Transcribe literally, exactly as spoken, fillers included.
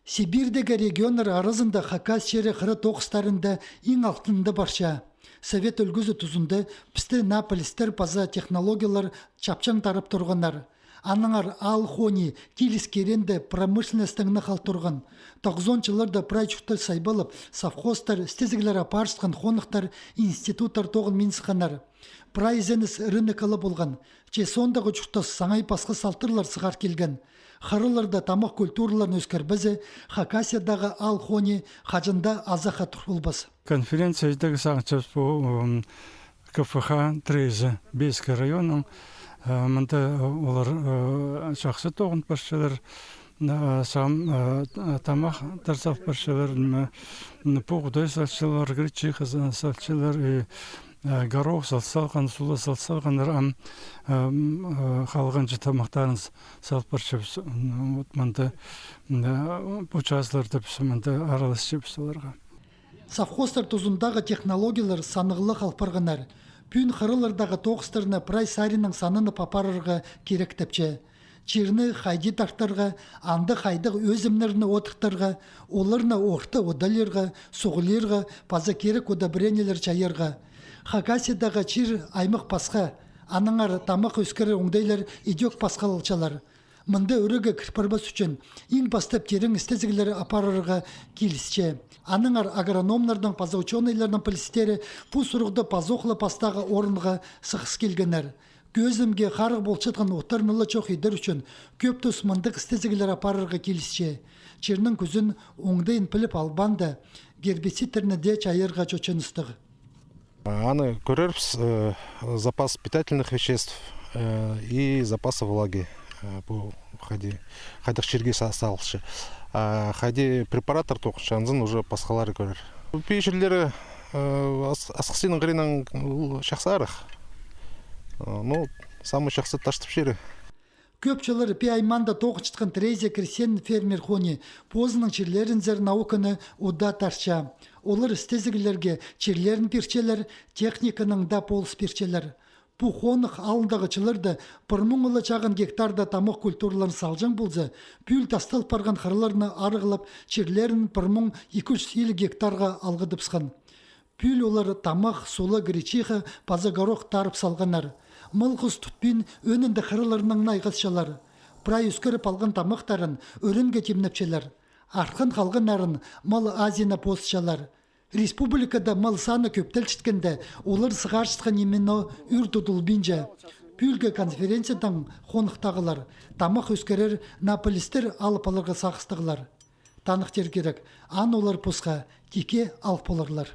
Сибирьдегі регионнар аразында Хакас чирі хыра тоғыстарында иң алтында парча. Совет ӱлгӱзі тузында пісті наа пілістер паза технологиялар чапчаң тарап турғаннар. Аннаңар аал хонии киліс кирегінде промышленностьтең наа хал турған. Тоғызон чылларда прай чуртас сайбалып, совхозтар, істезіглер апарчатхан хонахтар, институттар тоғынмин сыхханнар. Прай ізеніс рынок ла полған. Че соондағы чуртас саңай пасха салтарлар сығар килген. Хыраларда тамах культураларын ӧскірбезе, Хакасиядағы аал хонии хаҷан даа азахха тур полбас. Конференция идерге сағынчабыс пу, м, К Ф Х Трезі, Бейский районның, э, мында олар, э, чахсы тоғын парчалар, э, сам, э, тамахтар сал парчалар, м, м, пу худай салчалар, гречиха са-, салчалар, и, э, горох сал салған, сула сал салғаннар, ам, э, м, э, халғанҷы тамахтарын с-, сал парчабыс. М, вот мында, м, э, пу чазыларда піс мында араласчабыс оларға. Совхозтар тузындағы технологиялар санығлығ алып парғаннар. Пӱӱн хыралардағы тоғыстарны прай саринаң сананып апарарға кирек тіпче. Чирні хайди тартарға, анда хайдағ ӧзімнерні одыртарға, оларны орта одалирға, суғлирға паза кирек удобрениелер чайарға. Хакасиядағы чир аймах пасха, аннаңар тамах ӧскірер оңдайлар идӧк пасхалалчалар. Мында ӱрее кір парбас ӱчӱн иң пастап тирең істезіглер апарарға килісче. Аннаңар агрономнарның паза учёныйларның пілістері пу сурығда пазох ла пастағы орынға сығыс килгеннер. Кӧзімге харығ полчатхан оттарны ла чох идер ӱчӱн кӧп тус мындағ істезіглер апарарға килісче. Чирнің кӱзін оңдайын піліп албаанда, гербицидтерні дее чайарға чочыныстығ. Аны кӧрербіс, э, запас питательных веществ, э, и запасы влаги, э, пу хайди, хайдағ чирге са-, салылча. А хайди препараттар тоғынча, анзын уже пасхалары кӧрер. Пу пиҷелері, э, ас-, Асхыссиның хыриннаң чахсырах. Э, ну, самый чахсы Таштып чирі. Кӧп чыллар пу аймаанда тоғынчатхан Трезі крестьян-фермер хонии позының чирлерінзер науканы удаа тартча. Олар істезіглерге чирлерін пирчелер, техниканаң даа полыс пирчелер. Пу хонах алнындағы чылларда пір муң ла чағын гектарда тамах культураларын салҷаң полза, пӱӱл тастал парған хыраларны арығлап, чирлерін пір муң ікі чӱс илиг гектарға алғыдыбысхан. Пӱӱл олар тамах, сула, гречиха паза горох тарып салғаннар. Мал-хус тутпин, ӧӧнінде хыраларнаң айғасчалар. Прай ӧскіріп алған тамахтарын ӧрінге тимнепчелер. Артхан халғаннарын Мал Азияна позычалар. Республикада мал саны кӧптелчеткенде, олар сығарчатхан именно ӱр тудылбинча. Пӱӱлгі конференциядаң хонахтағылар тамах ӧскірер наа пілістер алып аларға сағыстығлар. Таныхтир кирек, аны олар посха тикке алып поларлар.